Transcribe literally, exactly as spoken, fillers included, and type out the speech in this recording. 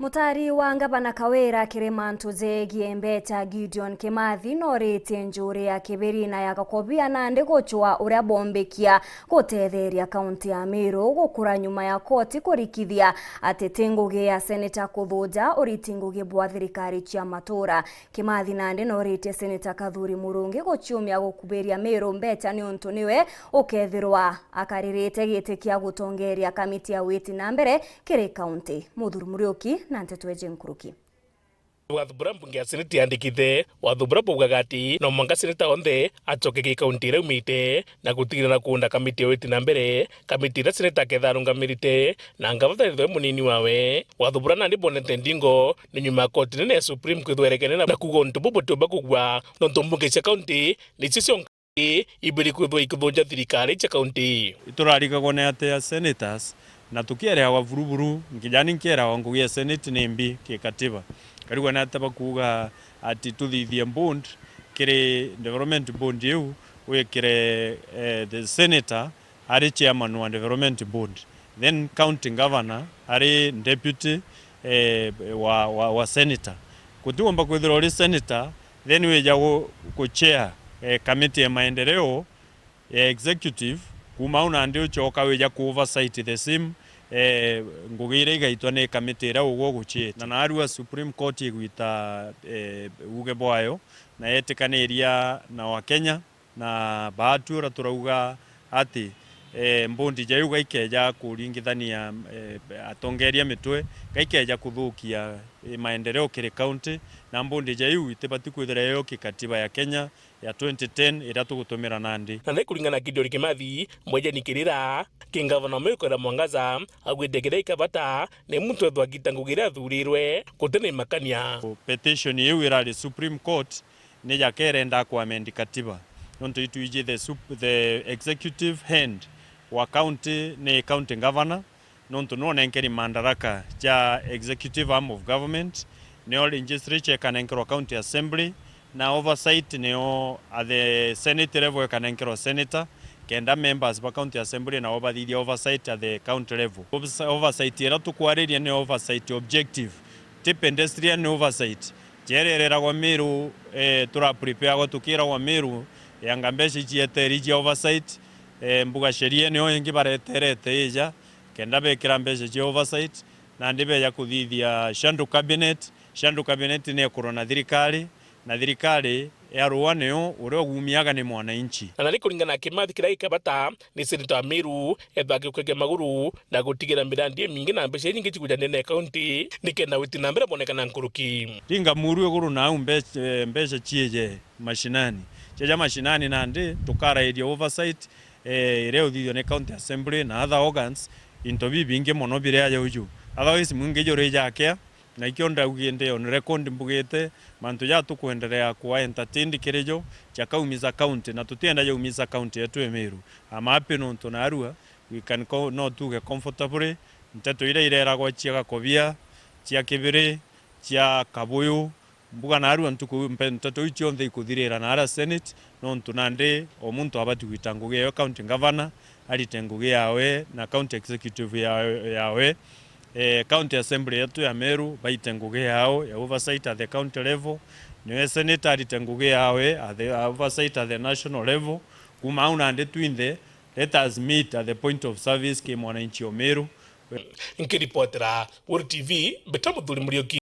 Mutari wa ngavana Kawira kiri mantu jegie mbecha, Gideon Kimathi noritie njuri ya Kibiri na ya Gakobia nandi gucwa uria bombikia gutetheria kaunti ya Meru gukura nyuma ya koti kurikithia ati ti ngugi ya seneta kuthuja uriti ngugi bwa thirikari cia matura. Kimathi nandi noritie seneta Kathuri Murungi guciumia gukubiria Meru mbecha niuntu niwe ukethirwa akaririte giti kia gutongeria kamiti ya witi na mbere kiri kaunti. Muthuri Muriuki na nteto iji nkuruki. Watho buria mbunge ya seneti yandikite, watho buria baugaga ati no mwanka seneta onthe acoke ki kaunti iria aumite na gutigirira kuunda kamiti ya witi na mbere, kamiti iria seneta akethirwa arungamirite na ngavana arithwe munini wawe. Watho buria nandi bwonete ndingo ni nyuma ya koti nene ya Supreme kwithwa iregene na, na kuuga untu buu butiumba kugua nontu mbunge cia kaunti nicio cionka ibiri kwithwa ikithunja thirikari cia kaunti. Iturarigagwa ni ati a senators, na tukiereagwa buruburu, nkinya ni nkiereagwa ngugi ya senate ni mbi kikatiba. Nkarigwa ni ati bakuuga ati tuthithie bond kiri development bond iu, wikire, eh, the senator ari chairman wa development board, then county governor ari deputy, eh, wa, wa, wa senator. Gutigomba kwithirwa uri senator then wija gu-, gu chair, eh, committee ya maendeleo ya executive, kuma au nandi ucoka wija ku oversight the same, eh, ngugi iria igaitwa ni committee iria ugwe uguchiite. Na narua Supreme Court igwita, eh, uge bwayo na yetikaniria na Wakenya. Na baatu uria turauga ati, eh, mbundi ja iu gaikeja kuringithania, eh, atongeria mitwe, gaikeja kuthukia, eh, maendeleo kiri county, na mbundi ja iu itibati kwithira yo kikatiba ya Kenya ya twenty ten iria tugutumira nandi. Na ni kuringana na Gideon Kimathi, mwenjani kirira ki ngavana wa Meru Kawira Mwangaza, augite kiria ikabata ni muntu ethwa agita ngugi iria athurirwe gutina imakania. Petition iu irari Supreme Court ni jaka irenda ku amend katiba, nontu itwiji the sup-, the executive hand wa county ni county governor, nontu nio nenkeri madaraka ja executive arm of government, nio legislature ikanenkerwa county assembly, na oversight nio at the senate level ikanenkerwa senator, kenda members ba county assembly nao bathithia oversight at the county level. Overs-, oversight iria tukwariria ni oversight objective, ti pedestrian oversight. Ciarereragwa Meru, eh, tura prepareagwa tukiragwa Meru, yanga mbeca ici eteeri cia oversight, eh, mbuga sheria nio ingi bareterete ija, kenda bekira mbeca cia oversight, nandi beja kuthithia shadow cabinet. Shadow cabinet ni ekurwa na thirikari, na thirikari ya rua nio uria ugumiaga ni mwananchi. Na nari kuringana na Kimathi, kiria gikabata ni seneta wa Meru ethwa agikukia maguru na gutigira mirandi imingi na mbeca inyingi cikuja ndene ya kaunti, nikenda witi na mbere bwonekana nkuruki. Ringa muru iguru na au mbe-, eh, mbeca ciije mashinani. Cieja mashinani nandi tukarairia oversight, eh, iria uthithio ni county assembly na other organs, into bibingi mono biria aja uju. Otherwise mwingi juri jakia, na ikio ndaugi ndi on record mbugite, mantu ja tukwenderea kuwa entertained kiri jo, jakaumiza county, na tutienda jaumiza county yetu ya Meru. I'm happy nontu narua, we can co-, no tuge comfortably, nteto iria ireragwa cia Gakobia, cia Kibiri, cia Kabuyu, mbuga narua ntuku mpe-, nteto iu cionthe ikuthirira naaria Senate, nontu nandi o muntu abati gwita ngugi yawe, county governor arite ngugi yawe, na county executive yawe, yawe. Eh, county assembly yetu ya Meru baite ngugi yao ya oversight at the county level, niwe senator arite ngugi yawe at the, oversight at the national level. Kuma au nandi twinthe, let us meet at the point of service ki mwananchi o Meru. Nkiripotera Weru T V, mbita Muthuri Muriuki.